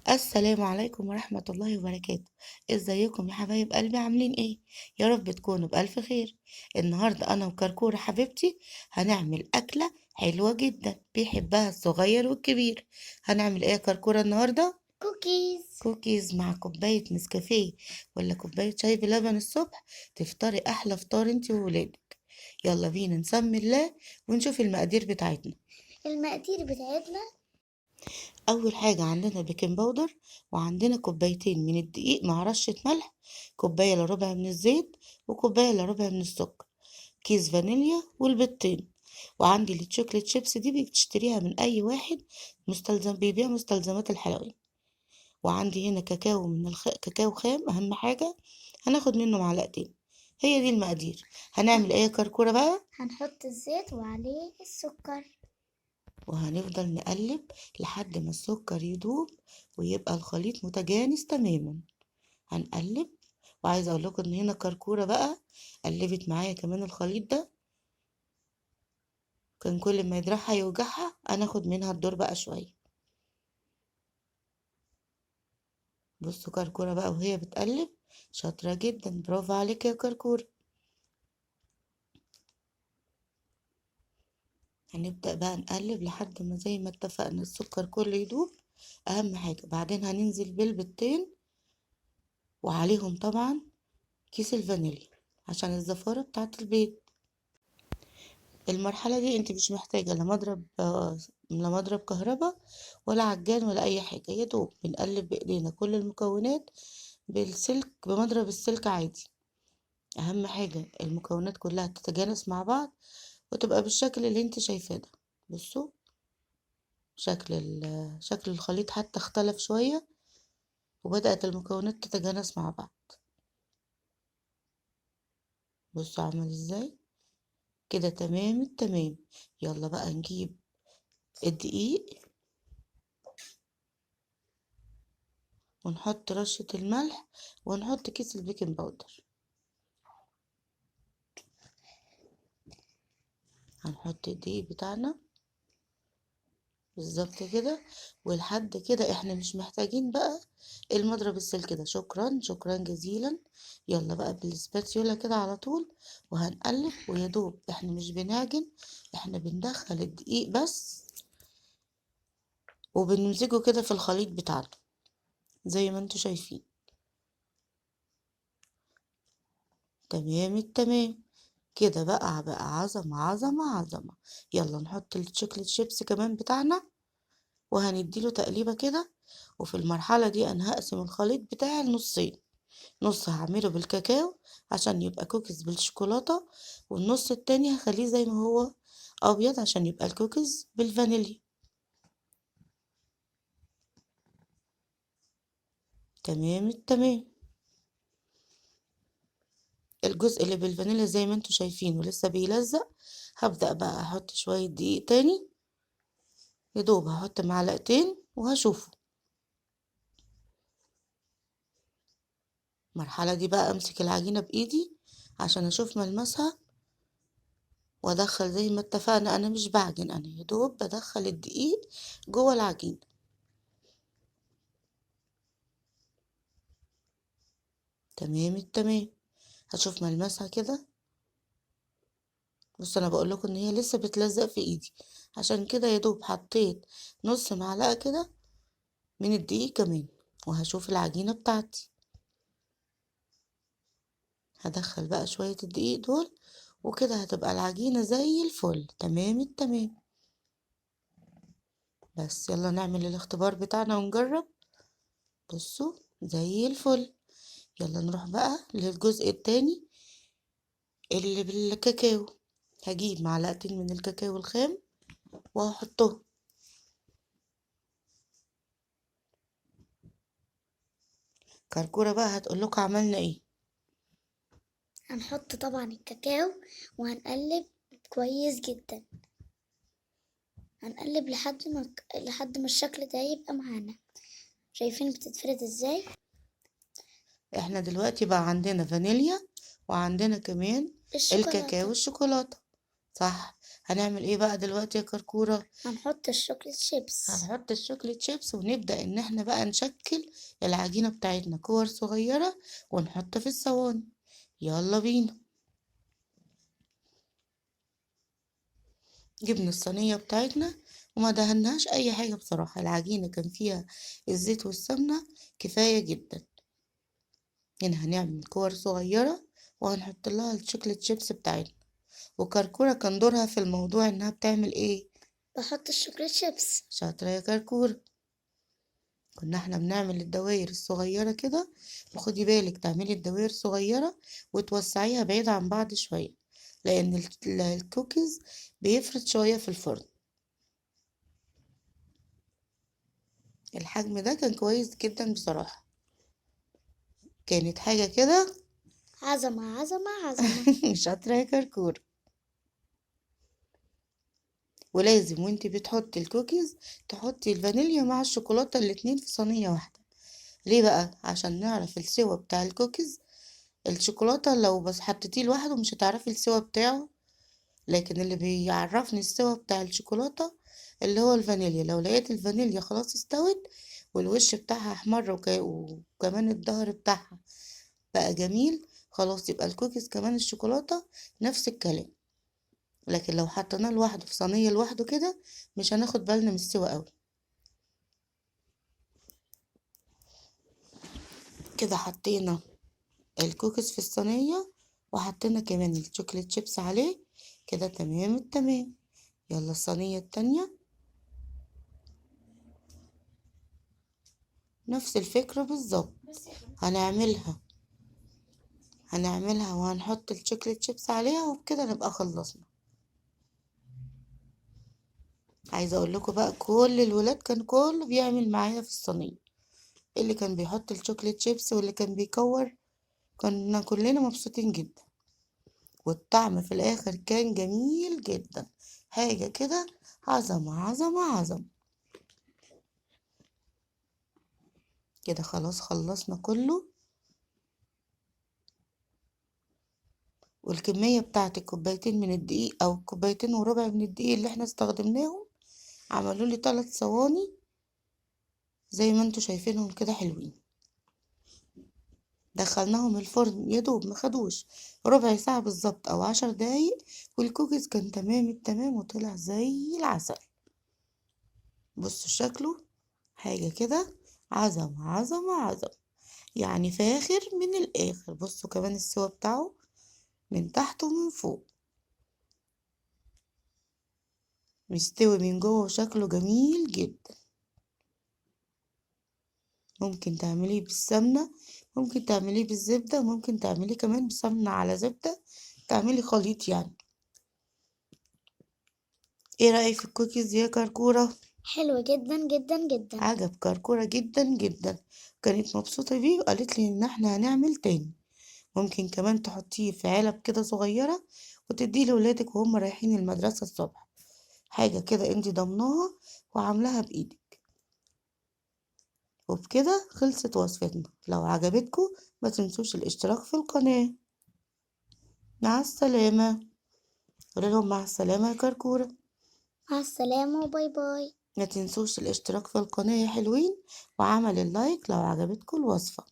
السلام عليكم ورحمة الله وبركاته. ازيكم يا حبايب قلبي، عاملين ايه؟ يا رب تكونوا بألف خير. النهاردة انا وكركورة حبيبتي هنعمل أكلة حلوة جدا بيحبها الصغير والكبير. هنعمل ايه يا كركورة النهاردة؟ كوكيز. كوكيز مع كوباية نسكافيه ولا كوباية شاي بلبن الصبح، تفطري أحلى فطار انتي وولادك. يلا بينا نسمي الله ونشوف المقادير بتاعتنا. المقادير بتاعتنا أول حاجة عندنا baking powder، وعندنا كوبايتين من الدقيق مع رشة ملح، كوباية إلا ربع من الزيت، وكوباية إلا ربع من السكر، كيس فانيليا، والبيضتين. وعندي ال chocolate chips دي بتشتريها من أي واحد بيبيع مستلزمات الحلويات. وعندي هنا كاكاو من كاكاو خام، أهم حاجة هناخد منه معلقتين. هي دي المقادير. هنعمل إيه يا كركورة بقى؟ هنحط الزيت وعليه السكر، وهنفضل نقلب لحد ما السكر يدوب ويبقى الخليط متجانس تماما. هنقلب، وعايزه اقول لكم ان هنا كركوره بقى قلبت معايا كمان الخليط ده، كان كل ما يدرعها يوجعها. هناخد منها الدور بقى شويه. بصوا كركوره بقى وهي بتقلب، شاطره جدا، برافو عليك يا كركوره. هنبدأ بقى نقلب لحد ما زي ما اتفقنا السكر كله يدوب، أهم حاجة. بعدين هننزل بالبيضتين وعليهم طبعا كيس الفانيليا عشان الزفارة بتاعت البيض. المرحلة دي انت مش محتاجة لا مضرب كهرباء ولا عجان ولا أي حاجة، يا دوب بنقلب بإيدينا كل المكونات بالسلك، بمضرب السلك عادي. أهم حاجة المكونات كلها تتجانس مع بعض وتبقى بالشكل اللي انت شايفاه ده. بصوا شكل الخليط حتى اختلف شوية وبدأت المكونات تتجانس مع بعض. بصوا عمل ازاي كده، تمام التمام. يلا بقى نجيب الدقيق ونحط رشة الملح ونحط كيس ال baking powder. هنحط الدقيق بتاعنا بالظبط كده، ولحد كده احنا مش محتاجين بقى المضرب السلك ده. شكرا، شكرا جزيلا. يلا بقى بال spatula كده على طول وهنقلب، ويا دوب احنا مش بنعجن، احنا بندخل الدقيق بس وبنمزجه كده في الخليط بتاعنا زي ما انتوا شايفين. تمام التمام كده بقى عظمة عظمة عظمة. يلا نحط ال chocolate chips كمان بتاعنا وهنديله تقليبة كده. وفي المرحلة دي أنا هقسم الخليط بتاعي لنصين، نص هعمله بالكاكاو عشان يبقى كوكيز بالشوكولاتة، والنص التاني هخليه زي ما هو أبيض عشان يبقى الكوكيز بالفانيليا. تمام التمام. الجزء اللي بالفانيليا زي ما انتوا شايفين ولسه بيلزق، هبدأ بقى احط شوية دقيق تاني، يا دوب هحط معلقتين وهشوفه. المرحلة دي بقى امسك العجينة بايدي عشان اشوف ملمسها وادخل زي ما اتفقنا، انا مش بعجن، انا يا دوب بدخل الدقيق جوه العجينة. تمام التمام. هشوف ملمسها كده. بصوا انا بقول لكم ان هي لسه بتلزق في ايدي، عشان كده يا دوب حطيت نص معلقه كده من الدقيق كمان، وهشوف العجينه بتاعتي. هدخل بقى شويه الدقيق دول وكده هتبقى العجينه زي الفل. تمام التمام. بس يلا نعمل الاختبار بتاعنا ونجرب. بصوا زي الفل. يلا نروح بقى للجزء التاني اللي بالكاكاو. هجيب معلقتين من الكاكاو الخام وهحطهم. كركورة بقى هتقول لكم عملنا ايه. هنحط طبعا الكاكاو وهنقلب كويس جدا، هنقلب لحد ما الشكل ده يبقى معانا. شايفين بتتفرد ازاي؟ احنا دلوقتي بقى عندنا فانيليا وعندنا كمان الشوكولاتة. الكاكاو والشوكولاتة، صح؟ هنعمل ايه بقى دلوقتي يا كركورة؟ هنحط ال chocolate chips. هنحط ال chocolate chips ونبدأ ان احنا بقى نشكل العجينة بتاعتنا كور صغيرة ونحط في الصواني. يلا بينا. جبنا الصينية بتاعتنا وما دهناش اي حاجة بصراحة، العجينة كان فيها الزيت والسمنة كفاية جدا. هنا هنعمل كور صغيرة وهنحط لها ال chocolate chips بتاعتنا. وكركورة كان دورها في الموضوع انها بتعمل ايه؟ بحط ال chocolate chips. شاطرة يا كركورة. كنا احنا بنعمل الدوائر الصغيرة كده، وخدي بالك تعملي الدوائر صغيرة وتوسعيها بعيد عن بعض شوية، لان الكوكيز بيفرد شوية في الفرن. الحجم ده كان كويس جدا بصراحة، كانت حاجة كده عظمة عظمة عظمة. شاطرة يا كركورة. ولازم وانتي بتحطي الكوكيز تحطي الفانيليا مع الشوكولاتة الاتنين في صينية واحدة. ليه بقى؟ عشان نعرف السوا بتاع الكوكيز. الشوكولاتة لو بس حطيتيه لوحده مش هتعرفي السوا بتاعه، لكن اللي بيعرفني السوا بتاع الشوكولاتة اللي هو الفانيليا. لو لقيت الفانيليا خلاص استوت والوش بتاعها احمر وكمان الظهر بتاعها بقى جميل، خلاص يبقى الكوكيز كمان الشوكولاتة نفس الكلام. لكن لو حطيناه لوحده في صينية لوحده كده مش هناخد بالنا من السوا قوي. كده حطينا الكوكيز في الصينية وحطينا كمان ال chocolate chips عليه، كده تمام التمام. يلا الصينية التانية نفس الفكرة بالظبط، هنعملها وهنحط ال chocolate chips عليها، وبكده نبقى خلصنا. عايزة اقول لكم بقى كل الولاد كان كله بيعمل معايا في الصينية، اللي كان بيحط ال chocolate chips واللي كان بيكور، كنا كلنا مبسوطين جدا، والطعم في الاخر كان جميل جدا، حاجة كده عظمة عظمة عظمة. كده خلاص خلصنا كله. والكمية بتاعت الكوبايتين من الدقيق او كوبايتين وربع من الدقيق اللي احنا استخدمناهم عملوا لي 3 صواني زي ما انتوا شايفينهم كده حلوين. دخلناهم الفرن يا دوب ما خدوش ربع ساعة بالظبط او 10 دقايق، والكوكيز كان تمام التمام وطلع زي العسل. بصوا شكله حاجة كده عظمة عظمة عظمة، يعني فاخر من الاخر. بصوا كمان السوا بتاعه من تحت ومن فوق مستوي من جوه وشكله جميل جدا. ممكن تعمليه بالسمنة، ممكن تعمليه بالزبدة، ممكن تعمليه كمان بسمنة على زبدة، تعملي خليط يعني. ايه رأيك في الكوكيز يا كركورة؟ حلو جدا جدا جدا، عجب كركورة جدا جدا، كانت مبسوطة بيه وقالت لي ان احنا هنعمل تاني. ممكن كمان تحطيه في علب كده صغيرة وتديه لولادك وهم رايحين المدرسة الصبح، حاجة كده انتي ضمناها وعاملاها بإيدك. وبكده خلصت وصفتنا. لو عجبتكم ما تنسوش الاشتراك في القناة. مع السلامة. قولي لهم مع السلامة يا كركورة. مع السلامة و bye bye. ما تنسوش الاشتراك في القناة يا حلوين، وعمل ال like لو عجبتكم الوصفة.